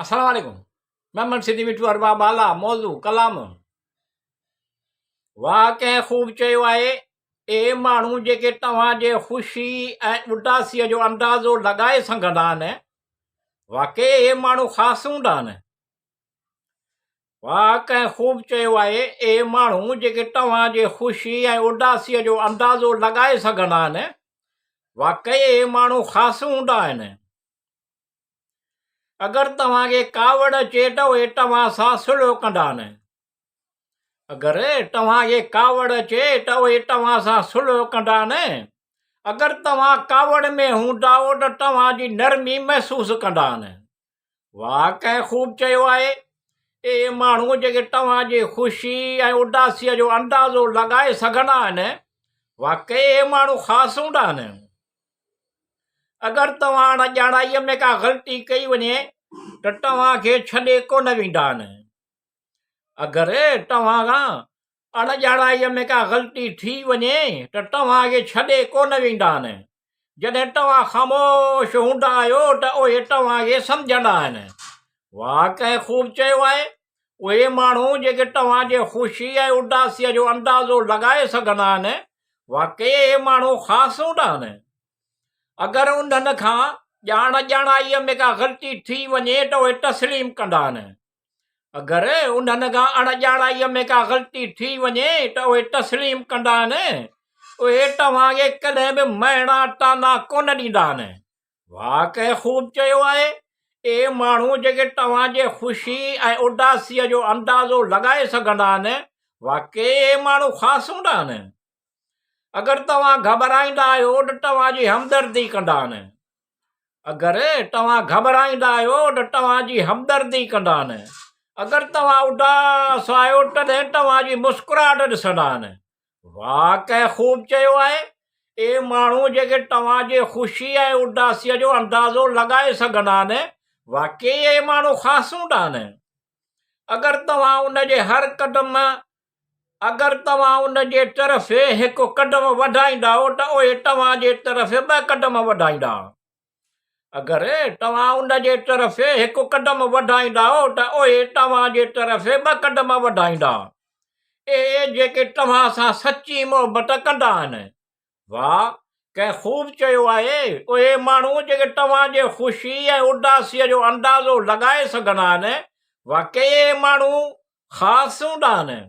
السلام عليڪم محمد سنڌي مٺو ارباب بالا موضوع ڪلام واهه ڪنهن خوب چيو آهي اهي ماڻهو جيڪي توهان جي خوشي ۽ اداسيء جو اندازو لڳائي سگهندا آهن واقعي اهي ماڻهو خاص هوندا آهن واهه ڪنهن خوب چيو آهي اهي ماڻهو جيڪي توهان جي خوشي ۽ اداسيء جو اندازو لڳائي سگهندا آهن واقعي اهي ماڻهو خاص هوندا آهن اگر توهان کي ڪاوڙ اچي ته اهي توهان سان صلح ڪندا نه. اگر توهان کي ڪاوڙ اچي ته اهي توهان سان صلح ڪندا نه. اگر توهان ڪاوڙ ۾ هوندائو ته توهان جي نرمي محسوس ڪندا نه. واهه ڪنهن خوب چيو آهي. اهي ماڻهو جيڪي توهان جي خوشي ۽ اداسيء جو اندازو لڳائي سگهندا آهن، واقعي اهي ماڻهو خاص هوندا آهن. اگر توهان اڻ ڄاڻائيء ۾ ڪا غلطي ڪئي وڃي ته توهان کي ڇڏي ڪونه ويندا آهن. اگر توهان کان اڻ ڄاڻائيء ۾ ڪا غلطي ٿي وڃي ته توهان کي ڇڏي ڪونه ويندا آهن. جڏهن توهان خاموش هوندا آهيو ته اهي توهان کي سمجهندا آهن. واهه ڪنهن خوب چيو آهي، اهي ماڻهو جيڪي توهان جي خوشي ۽ اداسيء جو اندازو لڳائي سگهندا آهن، واقعي اهي ماڻهو خاص هوندا آهن. اگر انهن کان ڄاڻ ڄاڻائيء ۾ ڪا غلطي ٿي وڃي ته اهي تسليم ڪندا آهن. اگر انهن کان اڻ ڄاڻائيء ۾ ڪا غلطي ٿي وڃي ته اهي تسليم ڪندا آهن. اهي توهان کي ڪڏهن به مهڻا طعنا ڪونه ڏيندا آهن. واهه ڪنهن خوب چيو آهي، اهي ماڻهو جيڪي توهان جي خوشي ۽ اداسيء جو اندازو لڳائي سگهندا آهن، واقعي اهي ماڻهو خاص هوندا آهن. اگر توهان گهٻرائيندا آهيو ته توهان جي همدردي ڪندا آهن. اگر توهان گهٻرائيندا آهيو ته توهان جي همدردي ڪندا آهن. اگر توهان اداس آهيو تڏهن توهان جي مسڪراهٽ ڏسندا آهن. واهه ڪنهن خوب چيو آهي، اهي ماڻهو جيڪي توهان جي خوشي ۽ اداسيء جو اندازو لڳائي سگهندا آهن، واقعي اهي ماڻهو خاص هوندا آهن. اگر توهان ان جي هر قدم اگر توهان ان جي طرف هڪ قدم وڌائيندائو ته اهي توهان جي طرف ٻه قدم وڌائيندا. اگر توهان ان جي طرف هڪ قدم وڌائيندائو ته اهي توهان جي طرف ٻه قدم وڌائيندا. اهي جيڪي توهان سان سچي محبت ڪندا آهن. واهه ڪنهن خوب چيو آهي، اهي ماڻهو جيڪي توهان جي خوشي ۽ اداسيء جو اندازو لڳائي سگهندا آهن، واقعي اهي ماڻهو خاص هوندا آهن.